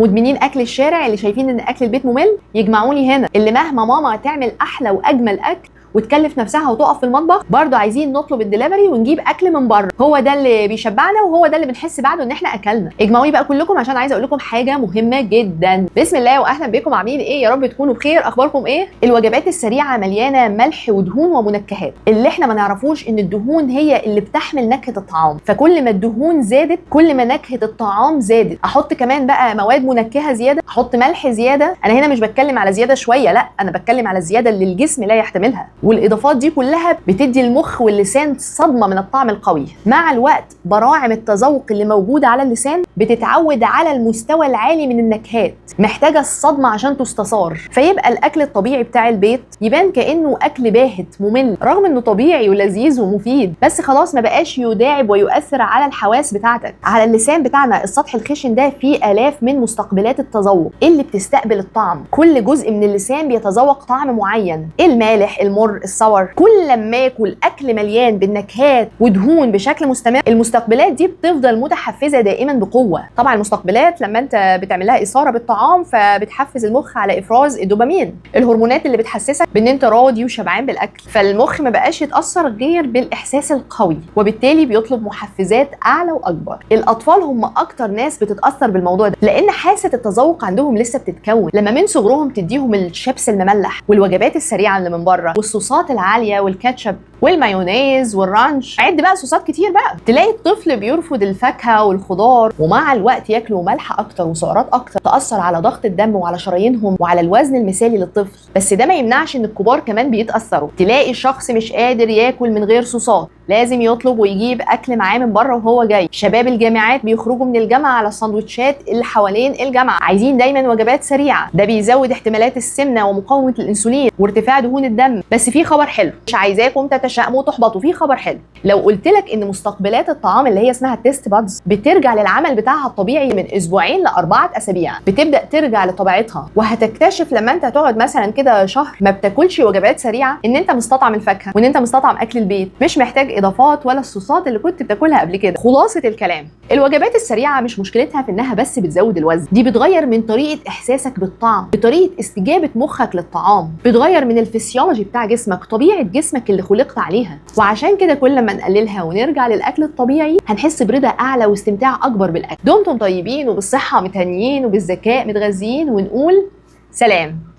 مدمنين اكل الشارع اللي شايفين ان اكل البيت ممل يجمعوني هنا. اللي مهما ماما تعمل احلى واجمل اكل وتكلف نفسها وتقف في المطبخ، برضه عايزين نطلب الدليفري ونجيب اكل من بره. هو ده اللي بيشبعنا وهو ده اللي بنحس بعده ان احنا اكلنا. اجمعوني بقى كلكم عشان عايزه اقول لكم حاجة مهمة جدا. بسم الله واهلا بكم، عاملين ايه؟ يا رب تكونوا بخير. اخباركم ايه؟ الوجبات السريعة مليانة ملح ودهون ومنكهات. اللي احنا ما نعرفوش ان الدهون هي اللي بتحمل نكهة الطعام، فكل ما الدهون زادت كل ما نكهة الطعام زادت. احط كمان بقى مواد منكهه زيادة، احط ملح زيادة. انا هنا مش بتكلم على زيادة شوية، لا انا بتكلم على الزيادة اللي الجسم لا يحتملها. والاضافات دي كلها بتدي المخ واللسان صدمة من الطعم القوي. مع الوقت براعم التذوق اللي موجودة على اللسان بتتعود على المستوى العالي من النكهات، محتاجه الصدمة عشان تستثار. فيبقى الاكل الطبيعي بتاع البيت يبان كانه اكل باهت ممل، رغم انه طبيعي ولذيذ ومفيد، بس خلاص ما بقاش يداعب ويؤثر على الحواس بتاعتك. على اللسان بتاعنا السطح الخشن ده فيه الاف من مستقبلات التذوق اللي بتستقبل الطعم. كل جزء من اللسان بيتذوق طعم معين، المالح، المر، ال sour. كل لما اكل اكل مليان بالنكهات ودهون بشكل مستمر، المستقبلات دي بتفضل متحفزه دائما بقوة. طبعا المستقبلات لما انت بتعمل لها اثاره بالطعام فبتحفز المخ على افراز الدوبامين، الهرمونات اللي بتحسسك بان انت راضي وشبعان بالاكل. فالمخ ما بقاش يتاثر غير بالاحساس القوي، وبالتالي بيطلب محفزات اعلى واكبر. الاطفال هم اكتر ناس بتتاثر بالموضوع ده، لان حاسه التذوق عندهم لسه بتتكون. لما من صغرهم تديهم الشيبس المملح والوجبات السريعة اللي من بره والصوصات العالية والكاتشب والمايونيز وال ranch، عد بقى صوصات كتير بقى، تلاقي الطفل بيرفض الفاكهة والخضار، ومع الوقت ياكلوا ملح اكتر وسعرات اكتر، تاثر على ضغط الدم وعلى شرايينهم وعلى الوزن المثالي للطفل. بس ده ما يمنعش ان الكبار كمان بيتاثروا. تلاقي الشخص مش قادر ياكل من غير صوصات، لازم يطلب ويجيب اكل معاه من بره وهو جاي. شباب الجامعات بيخرجوا من الجامعة على السندوتشات اللي حوالين الجامعة، عايزين دايما وجبات سريعة. ده بيزود احتمالات السمنة ومقاومة الانسولين وارتفاع دهون الدم. بس في خبر حلو، مش عايزاكم تتشائموا وتحبطوا، في خبر حلو. لو قلت لك ان مستقبلات الطعام اللي هي اسمها ال taste buds بترجع للعمل بتاعها الطبيعي من اسبوعين ل4 اسابيع، بتبدا ترجع لطبيعتها. وهتكتشف لما انت تقعد مثلا كده شهر ما بتاكلش وجبات سريعة ان انت مستطعم الفاكهة وان انت مستطعم اكل البيت، مش محتاج اضافات ولا الصوصات اللي كنت بتاكلها قبل كده. خلاصه الكلام، الوجبات السريعة مش مشكلتها في انها بس بتزود الوزن، دي بتغير من طريقه احساسك بالطعم، بطريقة استجابة مخك للطعام، بتغير من الفسيولوجي بتاع جسمك، طبيعة جسمك اللي خلقت عليها. وعشان كده كل ما نقللها ونرجع للاكل الطبيعي هنحس برضا اعلى واستمتاع اكبر بالاكل. دمتم طيبين وبالصحه متهنيين وبالذكاء متغذيين، ونقول سلام.